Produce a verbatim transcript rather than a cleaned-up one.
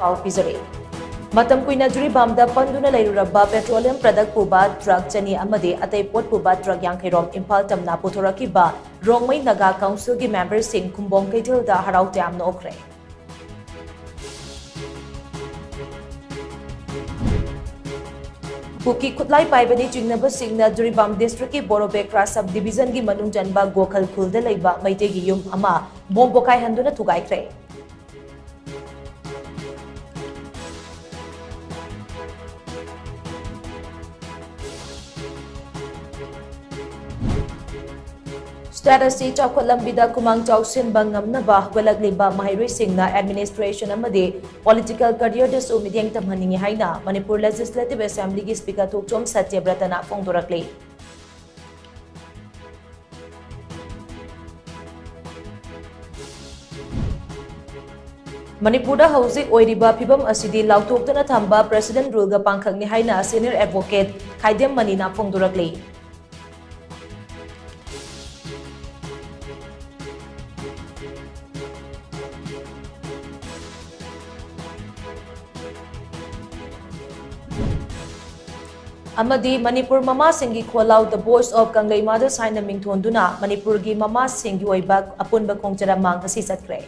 ꯄꯥꯎ ꯄꯤꯖꯔꯤ꯫ ꯃꯇꯝ ꯀꯨꯏꯅ ꯖꯤꯔꯤꯕꯥꯝꯗ ꯄꯟꯗꯨꯅ ꯂꯩꯔꯨꯔꯕ petroleum product ꯄꯨꯕ truck ꯆꯅꯤ ꯑꯃꯗꯤ ꯑꯇꯩ ꯄꯣꯠ ꯄꯨꯕ truck ꯌꯥꯡꯈꯩ ꯔꯣꯝ ꯏꯝꯐꯥꯜ ꯇꯝꯅ ꯄꯨꯊꯣꯔꯛꯈꯤꯕ ꯔꯣꯡꯃꯩ ꯅꯥꯒꯥ council ꯒꯤ member ꯁꯤꯡ ꯈꯨꯝꯕꯣꯡ ꯀꯩꯊꯦꯜꯗ ꯍꯔꯥꯎ ꯇꯌꯥꯝꯅ ꯑꯣꯛꯈ꯭ꯔꯦ꯫ ꯀꯨꯀꯤ ꯈꯨꯠꯂꯥꯏ ꯄꯥꯏꯕꯅꯤ ꯆꯤꯡꯅꯕꯁꯤꯡꯅ ꯖꯤꯔꯤꯕꯥꯝ district ꯀꯤ ꯕꯣꯔꯣꯕꯦꯀ꯭ꯔꯥ sub division ꯒꯤ ꯃꯅꯨꯡ ꯆꯟꯕ ꯒꯣꯈꯜ ꯈꯨꯜꯗ ꯂꯩꯕ ꯃꯩꯇꯩꯒꯤ ꯌꯨꯝ ꯑꯃ bomb ꯄꯣꯈꯥꯏꯍꯟꯗꯨꯅ ꯊꯨꯒꯥꯏꯈ꯭ꯔꯦ꯫ State ꯑꯁꯤ ꯆꯥꯎꯈꯠ ꯂꯝꯕꯤꯗ ꯈꯨꯃꯥꯡ ꯆꯥꯎꯁꯤꯟꯕ ꯉꯝꯅꯕ ꯍꯧꯒꯠꯂꯛꯂꯤꯕ ꯃꯍꯩꯔꯣꯏꯁꯤꯡꯅ administration ꯑꯃꯗꯤ political career ꯗꯁꯨ ꯃꯤꯠꯌꯦꯡ ꯊꯝꯍꯟꯅꯤꯡꯏ ꯍꯥꯏꯅ ꯃꯅꯤꯄꯨꯔ Legislative Assembly ꯒꯤ Speaker ꯊꯣꯛꯆꯣꯝ ꯁꯇ꯭ꯌꯕ꯭ꯔꯇꯅ ꯐꯣꯡꯗꯣꯔꯛꯂꯤ꯫ ꯃꯅꯤꯄꯨꯔꯗ ꯍꯧꯖꯤꯛ ꯑꯣꯏꯔꯤꯕ ꯐꯤꯕꯝ ꯑꯁꯤꯗꯤ ꯂꯥꯎꯊꯣꯛꯇꯨꯅ ꯊꯝꯕ President Rule ꯒ ꯄꯥꯡꯈꯛꯅꯤ ꯍꯥꯏꯅ senior advocate ꯈꯥꯏꯗꯦꯝ ꯃꯅꯤꯅ ꯐꯣꯡꯗꯣꯔꯛꯂꯤ꯫ ꯑꯃꯗꯤ ꯃꯅꯤꯄꯨꯔ ꯃꯃꯥꯁꯤꯡꯒꯤ ꯈꯣꯜꯂꯥꯎ The Voice of Kangleimadas ꯍꯥꯏꯅ ꯃꯤꯡꯊꯣꯟꯗꯨꯅ ꯃꯅꯤꯄꯨꯔꯒꯤ ꯃꯃꯥꯁꯤꯡꯒꯤ ꯑꯣꯏꯕ ꯑꯄꯨꯟꯕ ꯈꯣꯡꯖꯔꯝ ꯃꯥꯡ ꯉꯁꯤ ꯆꯠꯈ꯭ꯔꯦ꯫